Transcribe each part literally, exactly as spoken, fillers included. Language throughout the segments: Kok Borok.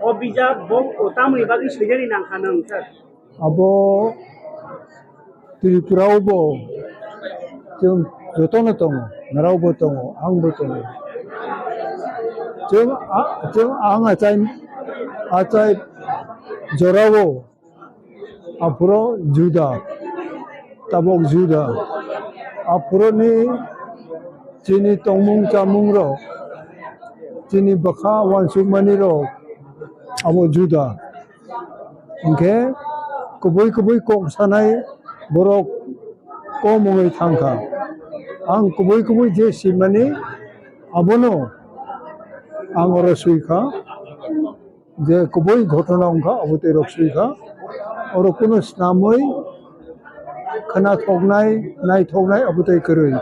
O bijap bo tamoni bagwi swijani nangkha nwng, sir? Abo Tripura o bo chwng jotono tongo, nwrao bo tongo, ang bo tongo. Chwng a-, chwng ang achai, achai jorao aphuru juda, tabok juda. Aphuruni chini tongmung chamungrok, chini bwkha uansukmanirok abo juda. Hinkhe kubui kubui kok sanai borok kom wngwi thangkha. Ang kubui kubui je simani abono ang oro swikha. Je kubui ghotona wngkha, abo tei rok swi kha. Oro kunu snamwi khwnathoknai, naithoknai abo tei kwrwi.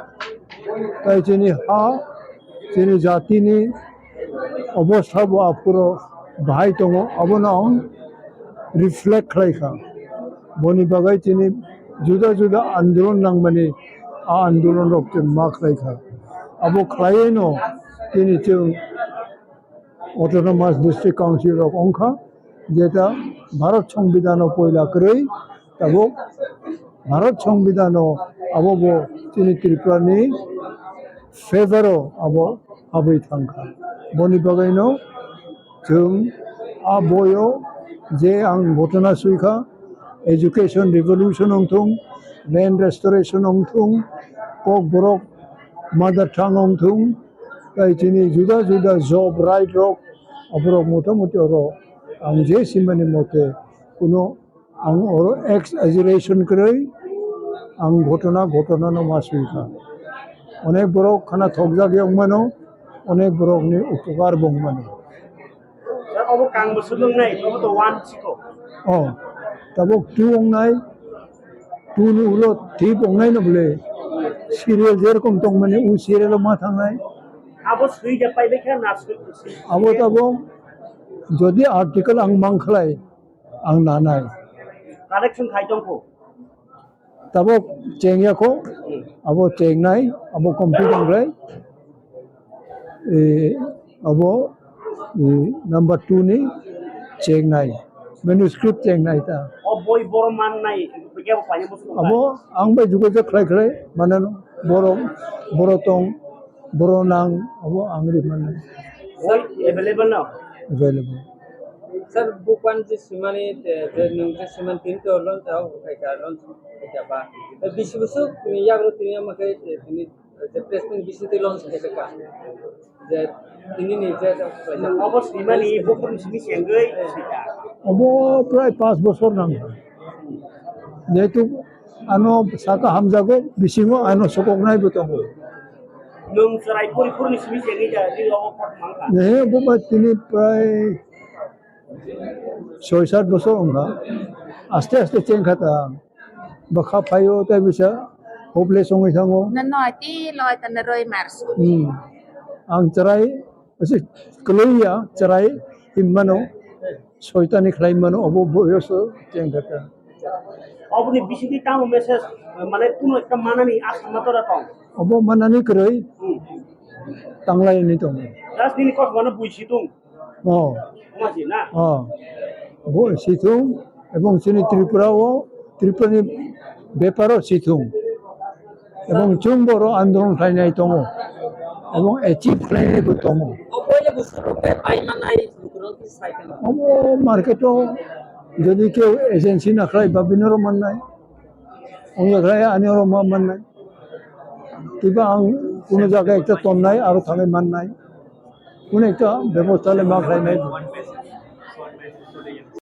Tai chini ha, chini jatini obostha bo aphuru bahai tongo, abono ang reflect khlai kha. Boni bagwi chini juda juda andolon nangmani, a andolon rok chwng ma khlai kha. Abo khlaiwi no chini chwng Autonomous District Council rok wngkha, jeta Bharat Songbidhano poila kwrwi, tabuk Bharat Songbidhano abo bo chini Tripura ni favor o abo habwi thangkha. Boni bagwino chwng a boyo je ang ghotona swikha, education revolution wngthung, land restoration wngthung, Kokborok mother tongue wngthung, tai chini juda juda job right rok, aborok motamoti oro ang je simani mote kuno ang oro exaggeration kwrwi ang ghotona, ghotona no ma swi kha. Onek borok khana thokjak wng mano, onek borok ni upokar bo wng mano. Obo kang bo swlwng nai, obo to one siko. Oh, tabuk two wng nai, two ni ulo three wng nai no bole. Serial je rokom tong mani, u serial o ma thang nai. Abo swi ja pai bekha na swi, swi. Abo tabo, jodi article ang mang khlai, ang nanai. Correction khai tong kho. Tabok chengya kho, abo chengnai, abo complete wngkhlai. Eh, abo, eh, number two ni chengnai, manuscript chengnai ta. O boi boro mannai, bikhe bo paina musu. Abo ang bai jogajog khlai khlai, mane boro, boro tong, boro nang, abo ang ri mannai. Boi available no? Available. Sir, bukan je simani, te, je nung je simani tin to launch hao khai ka, launch khai ka ba. Te bisi busuk ni yagro tin ya makai, te, tini, je press meet bisi te launch khai ka. Je tini ni je, je, obo simani bukan simi sengoi. Obo prai pas bosor nang. Jehetu ano saka hamjago, bisingo ano sokoknai bo tongo. Nung chwrai puri puri ni simi sengoi ja, ni obo kot mangkha. Nehe bo ba tini prai soi sat bosor wngkha. Aste aste chengkha ta. Bwkha phaio tei bisa hopeless wngwi thango. Na noi ti loi ta na roi marso. Hmm. Ang chwrai, ase kwlwi ya, chwrai himmano, soitani khlai mano, obo boyoso chengkha ta. Oboni bisingtwi tamo message, mane kuno ekta manani asa matora tong. Obo manani kwrwi. Hmm. Tanglai ni tong. Rajnini kok mano buisi tong. Oh. Wngma si na? Oh. Bo sithung, ebong chini Tripura o, Tripura ni bepar o sithung. Ebong chwng boro andolon khlainai tongo. Ebong achieve khlainai bo tongo. O poila bwswk rok bai pai manai, bwswk rok sai khe. Obo market o jodi keu agency na khlai ba bini oro mannai. Ongya khlai ani oro ma mannai. Kiba ang kuno jaga ekta tonnai aro thangwi mannai. Kuno ekta bebosta le ma khlainai.